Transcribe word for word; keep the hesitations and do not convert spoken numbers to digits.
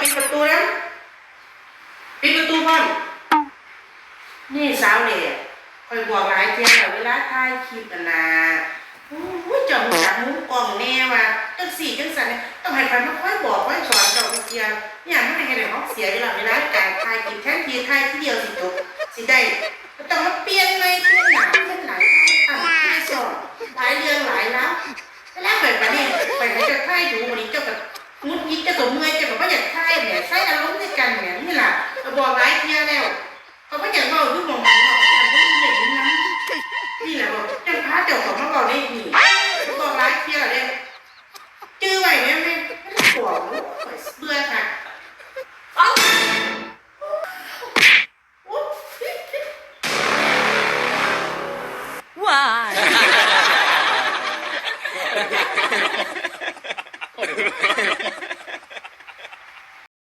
ปิดประตูแล้ว ปิดประตูพร้อม นี่สาวแหล่ ข่อยบอกหลายเทื่อแล้ว เวลาถ่ายคลิปน่ะนะ โอ้ย เจ้ารู้จักมุมกล้องแน่ว่า จังซี่จังซั่นแน่ ต้องให้ข่อยมาคอยบอกคอยสอนเจ้าทุกเทื่อ เนี่ยมันเฮ็ดให้เฮาเสียเวลา เวลาการถ่ายคลิป แทนที่ถ่ายทีเดียวสิจบ สิได้ ก็ต้องมาเปลี่ยนใหม่ เปลี่ยนหน้า เปลี่ยนหลัง ถ่ายซ้ำ ถ่ายซ้อน หลายเรื่องหลายราว เวลาข่อยไปนี่ ข่อยให้เจ้าถ่ายดู วันนี้เจ้าก็หงุดหงิด เจ้าก็เมื่อย เจ้าก็บ่อยากถ่ายแหม ใส่อารมณ์ในการแหม นี่ล่ะ ก็บอกหลายเทื่อแล้ว เขาบ่อยากเว้าอยู่หม่องนั้นเนาะ ย่านคนอื่นได้ยินนำ นี่แหละบอก จั่งพาเจ้าเข้ามาเว้าในนี่ บอกหลายเทื่อแล้วเด้ จื่อไว้แหม แม่น มันบอก โอ้ย เบื่อคัก เอ้า ว้าย